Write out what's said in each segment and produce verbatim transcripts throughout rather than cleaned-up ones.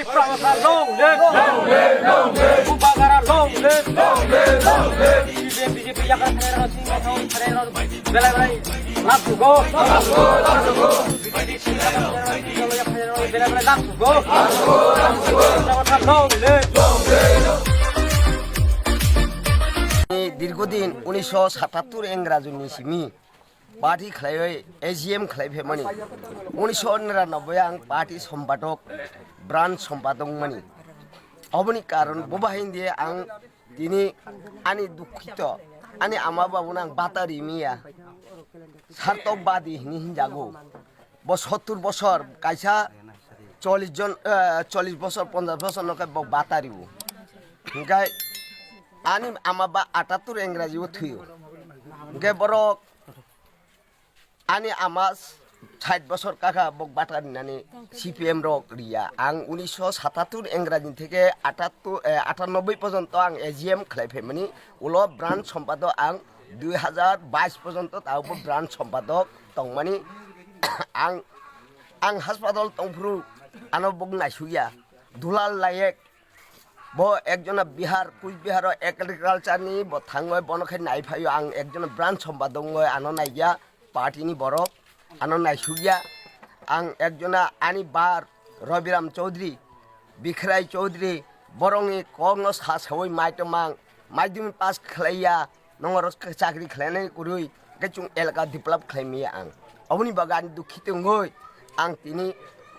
Promoter long live! Long live, long live! Bupagara long live! Long live, long live! C P M, B J P yakar khairano, sing khairano, khairano, belai belai lak sugo! Lak sugo, lak sugo! Belai belai lak sugo! Promoter long live! Dirgodin unisho satattur engrajini simi party khlaiwi A G M khlai phaimani. Unisho niranoboi ang party sompatok, branch sompatok mani. Oboni karon bo bahai hwnde ang tini ani dukhito, ani ama babuno ang bata rimiya. Sartok badi hini hinjago. Bo sottur bosor kaisa chollish jon, eh, chollish bosor, ponchash bosor no khe bo bata riwo. Hingkai ani ama ba atattur engraji o thwiyo. Hingke borok Ani ama sait bosor kaka bok bata rinani C P M rok riya. Ang unisho satattur engraji theke atattur, eh, atanoboi porjonto ang A G M khlai phaimani. Ulo branch sompatok ang dui hazar bais porjonto tabo branch sompatok tongmani. Ang, ang haspatal tongphuru ano bok naisukya. Dulal Layek, bo ekjona Bihar, Kuch Bihar o agriculture ni bo thangwi bono khe nai phaio. Ang ekjona branch sompatok wngwi ano naikya, party ni borok ano naisukya. Ang ekjona ani bar Rabiram Chaudhary, Bikhrai Chaudhary, borokni kokno sa sawi mai tongmang, madhyamik pass khlaiya, nongoro chakri khlainani kwrwi, hwnkhe chwng elaka develop khlai maya ang. Oboni bagwi ani dukhi tongwi ang tini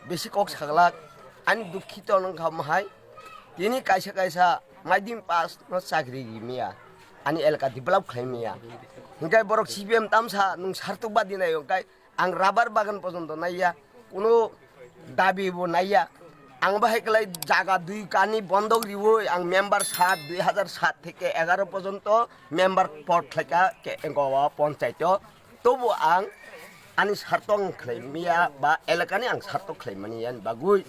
bisi kok saglak, ani dukhi tongkha mohai, tini kaisa kaisa madhyamik pass no chakri rimaya, ani elaka develop khlai maya. Hwnkhe borok C P M tamsa nwng sartok badi nai hwnkhe, ang rubber bagan porjonto naiya, kuno dabi bo naiya. Ang bahai kwlai jaga dui kani bondok riwi ang member sat, dui hazar sat theke egaro porjonto member pod khlaika ke goa ponchaito. Tobo ang ani sartong khlai miya ba elakani ang sartong khlai mani yan bagwi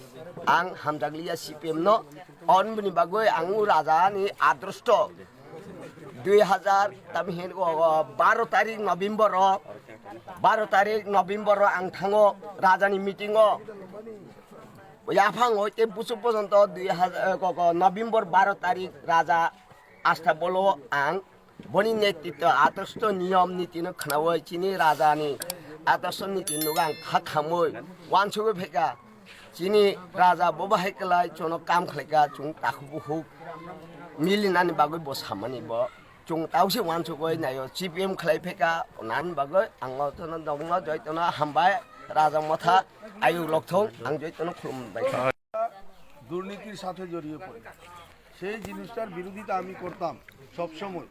ang hamjakliya C P M no. Onbini bagwi ang raja ni adrosto dui hazar tami hin o, o, baro tarik November o, baro tarik November o ang thango rajani meeting o. Yaphang hoite busu porjonto dui hazar, eh, ko, ko, November baro tarik raja asta bolo ang boni netritwo adosto niyom nitino khnawi chini rajani adosto niti nugo ang kha khamwi wansugwi pheka. Chini raja bo bahai kwlai, chwngno kam khlaika, chwng takhuk bukhuk milinani bagwi bo samani bo. Chwng tausi wansugwi naio, C P M khlai pheka, nani bagwi ang o tono dogno joitono hambai, raja motha, ayuk lokthong, ang joitono khulumbai. দুর্নীতির সাথে জড়িয়ে পড়ে। সেই জিনিসটার বিরোধিতা আমি করতাম সব সময়,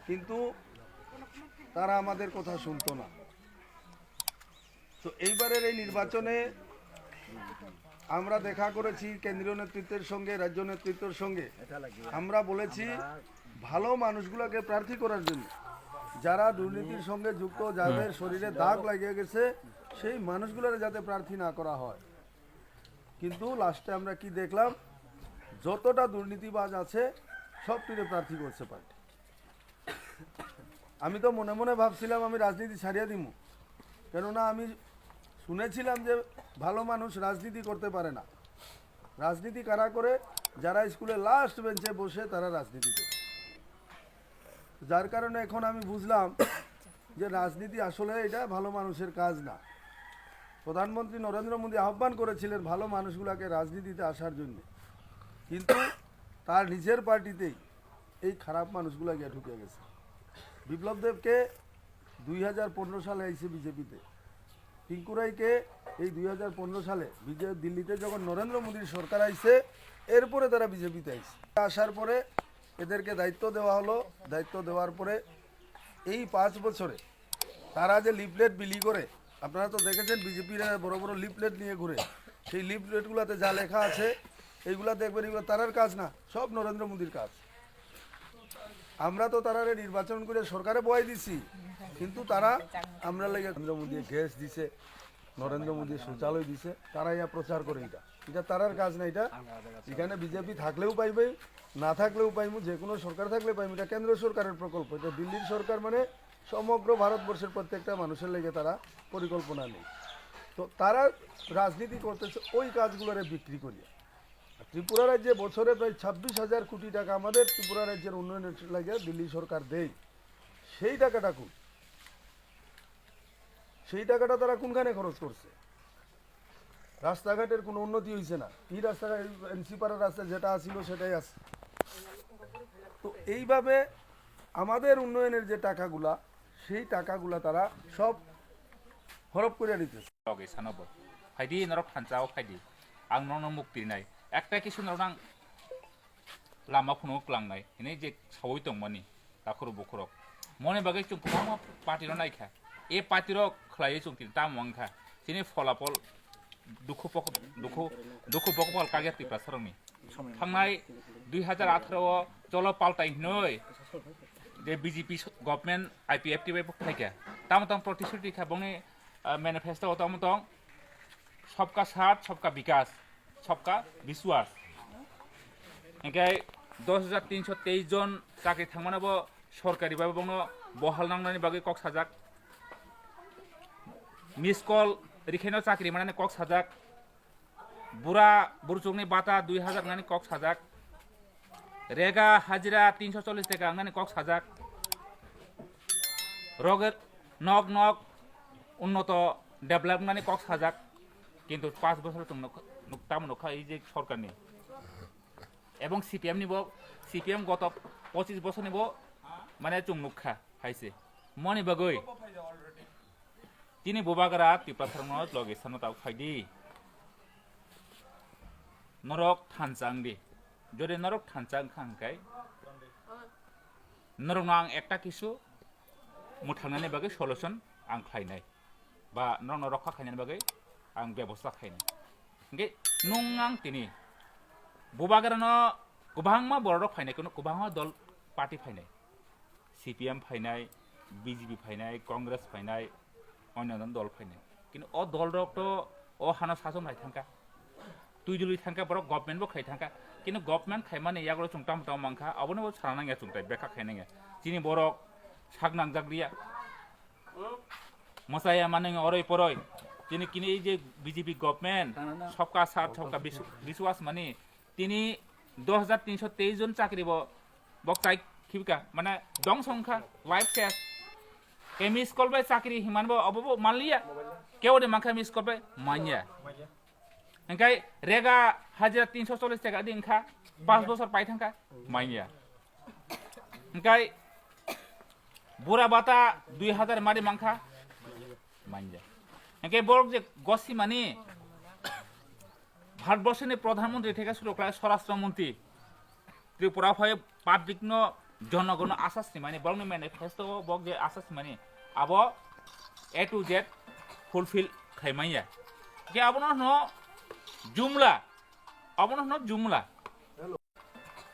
কিন্তু তারা আমাদের কথা শুনতো না। তো এইবারের এই নির্বাচনে আমরা দেখা করেছি কেন্দ্রীয় নেতৃত্বের সঙ্গে, রাজ্য নেতৃত্বের সঙ্গে। আমরা বলেছি, ভালো মানুষগুলোকে প্রার্থী করার জন্য, যারা দুর্নীতির সঙ্গে যুক্ত, যাদের শরীরে দাগ লেগে গেছে, সেই মানুষগুলোরে যাতে প্রার্থী না করা হয়। কিন্তু লাস্টে আমরা কি দেখলাম, যতটা দুর্নীতিবাজ আছে, সবটিরে প্রার্থী করছে পার্টি। আমি তো মনে মনে ভাবছিলাম আমি রাজনীতি ছাড়িয়ে দিমু, কেননা আমি শুনেছিলাম যে ভালো মানুষ রাজনীতি করতে পারে না। রাজনীতি কারা করে? যারা স্কুলে লাস্ট বেঞ্চে বসে, তারা রাজনীতি করে। যার কারণে এখন আমি বুঝলাম যে রাজনীতি আসলে এটা ভালো মানুষের কাজ না। প্রধানমন্ত্রী নরেন্দ্র মোদী আহ্বান করেছিলেন ভালো মানুষগুলোকে রাজনীতিতে আসার জন্য, কিন্তু তার নিজের পার্টিতেই এই খারাপ মানুষগুলো গিয়ে ঢুকে গেছে। বিপ্লব দেবকে দুই হাজার পনেরো সালে আইছে বিজেপিতে, টিঙ্কু রায়কে এই দুই হাজার পনেরো সালে বিজে-, দিল্লিতে যখন নরেন্দ্র মোদীর সরকার আইছে, এরপরে তারা বিজেপিতে আইছে। আসার পরে এদেরকে দায়িত্ব দেওয়া হলো, দায়িত্ব দেওয়ার পরে এই পাঁচ বছরে তারা যে লিফলেট বিলি করে, আপনারা তো দেখেছেন বিজেপির বড় বড় লিফলেট নিয়ে ঘুরে, সেই লিফলেটগুলোতে যা লেখা আছে এইগুলা দেখবেন, এগুলো তারার কাজ না, সব নরেন্দ্র মোদীর কাজ। আমরা তো তারারে নির্বাচন করে সরকারে বয়াই দিছি, কিন্তু তারা আমরা লাগে নরেন্দ্র মোদী গ্যাস দিছে, নরেন্দ্র মোদী শৌচালয় দিছে, তারা ইয়া প্রচার করে। এটা, এটা তারার কাজ না। এটা এখানে বিজেপি থাকলেও পাইবে, না থাকলেও পাইমু, যে কোনো সরকার থাকলে পাইমু। এটা কেন্দ্র সরকারের প্রকল্প, এটা দিল্লির সরকার, মানে সমগ্র ভারতবর্ষের প্রত্যেকটা মানুষের লেগে তারা পরিকল্পনা নেই। তো তারা রাজনীতি করতেছে ওই কাজগুলোরে বিক্রি করিয়া। ত্রিপুরা রাজ্যে বছরে প্রায় ছাব্বিশ হাজার কোটি টাকা আমাদের ত্রিপুরা রাজ্যের উন্নয়নের লাগে দিল্লি সরকার দেয়। সেই টাকাটা কই? সেই টাকাটা তারা কোনখানে খরচ করছে? রাস্তাঘাটের কোনো উন্নতি হয়েছে না। এই রাস্তাঘাট, এনসি পাড়ার রাস্তা যেটা আছিল সেটাই আছে। তো এইভাবে আমাদের উন্নয়নের যে টাকাগুলা, সেই টাকাগুলা তারা সব হরপ করে নিতেছে। Loge sanobo. Phaidi norok thansa o phaidi. Ang nono mukti nai. Ekta kisu norok ang lama phunuk klangnai. Hini je sawi tongmani. Takhuru bukhurok. Moni bagwi chwng kwbangma party rok naikha. E party rok khlaiwi chwng tini tamo wngkha. Chini pholapol dukhu pok-, dukhu, dukhu pokopol kagya Tiprasarokni. Thangnai dui hajar atharo o cholo paltai hinoi je B J P government I P F T bai phaikha. Tamo tong protishruti kha bongni, ah, manifesto o tamo tong sabka saath, sabka bikas, sabka biswas. Hingke dos hajar tinso teis jon chakri thangmano bo sorkari bai bongno bohal nangnani bagwi kok sajak. Miss call rikhaino chakri manani kok sajak. Bura burchukni bata dui hajar wngnani kok sajak. Rega hajira tinso chollish taka wngnani kok sajak. Roger nok nok unnoto develop wngnani kok sajak. Kintu panch bochor chwng nuk-, nuk-, tamo nukha ei je sorkarni. Ebong C P M ni bo, C P M goto pochis bochorni bo mane chwng nukha hai se. Moni bagwi. Tini bubagra Tiprasarokno loge sano tabuk phaidi. Norok thansa wngdi. Jodi norok thansa wngkha hwnkhe norokno ang ekta kisu mwthangnani bagwi solution ang khlainai. Ba norokno rokha khainani bagwi ang bebosta khainai. Hwnkhe nwng ang tini bubagrano kwbangma bororok phainai, kwbangma dol party phainai. C P M phainai, B J P phainai, Congress phainai, onyo onyo dol phainai. Kintu o dol rok to o hano sason khai thangkha. Twi dului thangkha, borok government bo khai thangkha. Kintu government khaimani yagulo chwng tamo tamo mankha, abono bo sana nangya chwng tai, bekha khai nangya. Chini borok sak nangjak liya. Mosaya manung oroi poroi. Chini kini ei je B J P government, sabka saath, sabka bis-, biswas mani, tini dos hajar tinso teis jon chakri bo bok chai khibika, mane dongso wngkha, life test. Ke miss call bai chakri himan bo obo bo manliya. Kebo de mankha miss call bai manya. Hingkai rega hajira tinso chollish taka di wngkha, panch bochor pai thangkha, manya. Hingkai bura bata dui hajar mari mankha, manya. Hingkai borok je gosi mani, Bharatborsoni Pradhan Mantri theke suru khlai Swarashtra Mantri Tripura phai public no jonogono asa simani, borokni manifesto o bok je asa simani, abo A to Z fulfill khaimanya. Ke abono hwno jumla, abono hwno jumla.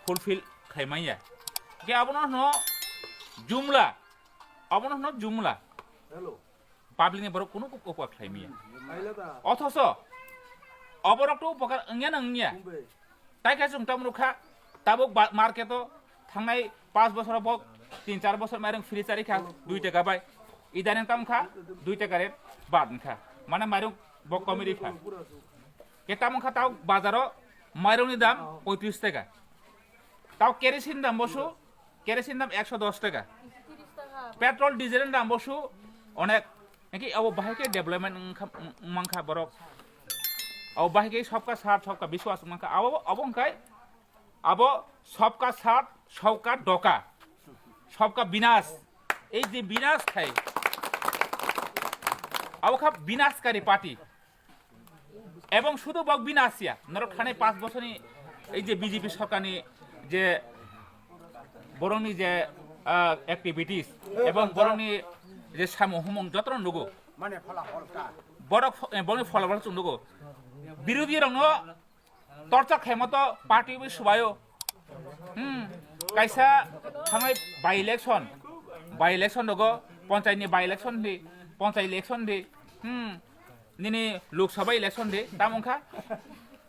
Fulfill khaimanya. Ke abono hwno jumla, abono hwno jumla. Public ni borok kunu kok upokar khlai maya. Othoso oborok to upokar wngya na wngya. Tai khe chwng tamo nukha, tabuk ba-, market o thangnai panch bochor o bok tin char bochor mairung free chari kha dui taka bai. Idaning tamo kha dui taka rate bad wngkha. Mane mairung bok komi ri kha. Ke tamo kha tabuk bazar o mairung ni dam poitris taka. Tao kerosene dam bosu, kerosene dam ekso dos taka. Petrol, diesel ni dam bosu onek. Enki abo bahai khe development wngkha, wng-, wngmankha borok. Abo bahai khe sabka saath, sabka biswas wngmankha. Abo, abo wngkhai, abo sabka saath, sabka dhoka, sabka binas. Ei je binas khai, abo kha binaskari party. Ebong sudu bok bina asia, norok thanai panch bochorni ei je B J P sorkarni je borokni je, ah, activities ebong borokni je samung humung jotono nugo. Borok pho-, eh, borokni pholabal chwng nugo. Birodhi rokno torchar khaima to party bai subaio. Hmm, kaisa thangnai by election, by election rogo, ponchai ni by election di, ponchai election di. Hmm, nini Lok Sabha election di, tamo wngkha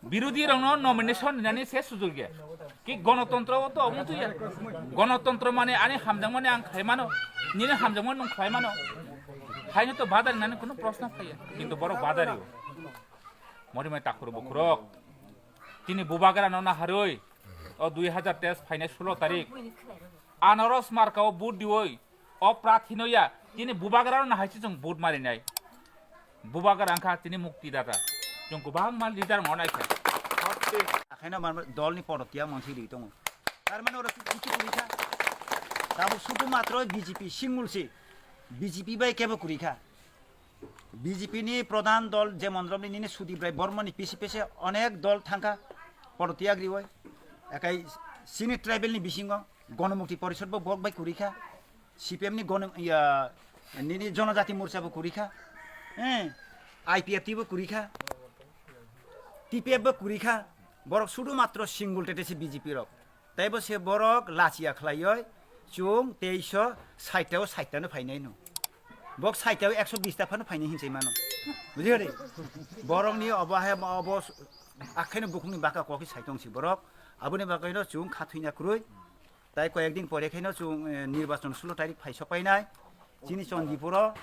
birodhi rokno nomination rinani se sujog ya. Ki gonotontro o to omo tuya. Gonotontro mane ani hamjakmani ang khlai mano, nini hamjakmani nwng khlai mano. Haino to badar nani kuno proshno phaiya, kintu borok badari o. Mori mai takhur bukhurok. Chini bubagra no naharwi o dui hazar teis phainai sulo tarik anaros marka o vote diwi o prathi no ya chini bubagra no nahai se chwng vote marinai. Bubagra wngkha chini mukti data. Chwng kwbangma leader no naikha. Akhaino manma dolni podotiya mansi ri tongo. Tar mane oro kichi kurikha. Tabuk sudu matro B J P singul si. B J P bai kebo kurikha. B J P ni pradhan dol jemon romni nini Sudip Rai Bormani pisi pisi onek dol thangkha. Podotiya griwai. Akai sini tribal ni bisingo Gonomukti Porishod bo bok bai kurikha. C P M ni gonom, iya, nini Jonojati Morcha bo kurikha. Eh, I P F T bo kurikha. T P F bo kurikha. Borok sudu matro single tete se B J P rok. Taibo se borok lachiya khlaioi chwng teiso sait o sait no phainai no. Bok sait o ekso bis ta phano phainai hinchai mano. Bujikha de? Borokni obo hai obo akhaino bukhukni baka kokhi sai tong si borok. Aboni bagwi no chwng kha thwina kwrwi. Tai koyek din pore khaino chwng, eh, nirbachon sulo tarik phai sok painai. Chini Chandipuro,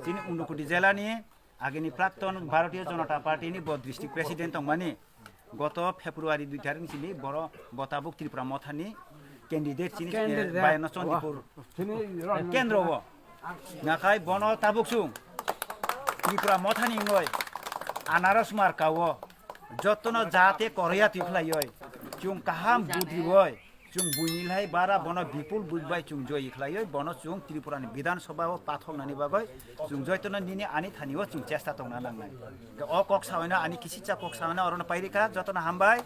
chini Unakoti jela ni agini Prakton Bharatiya Janata Party ni bo district president tongmani. Goto February dui tarik ni simi boro bo tabuk Tripura Motha ni candidate chini, eh, Candidate. Bayano Chandipur Sini ron- kendro o. Nakhai bono tabuk chwng Tripura Motha ni wngoi anaros marka o jotono jate koroya twi khlaioi chwng kaham budri oi. Chwng buini lai bara bono bipul buj bai chwng joyi khlaioi, bono chwng Tripura ni Bidhan Sabha o pathok nani bagoi chwng joitono nini ani thani o chwng chesta tongna nangnai. O kok sawi no ani kisicha kok sawi no oro no pairika, jotono hambai.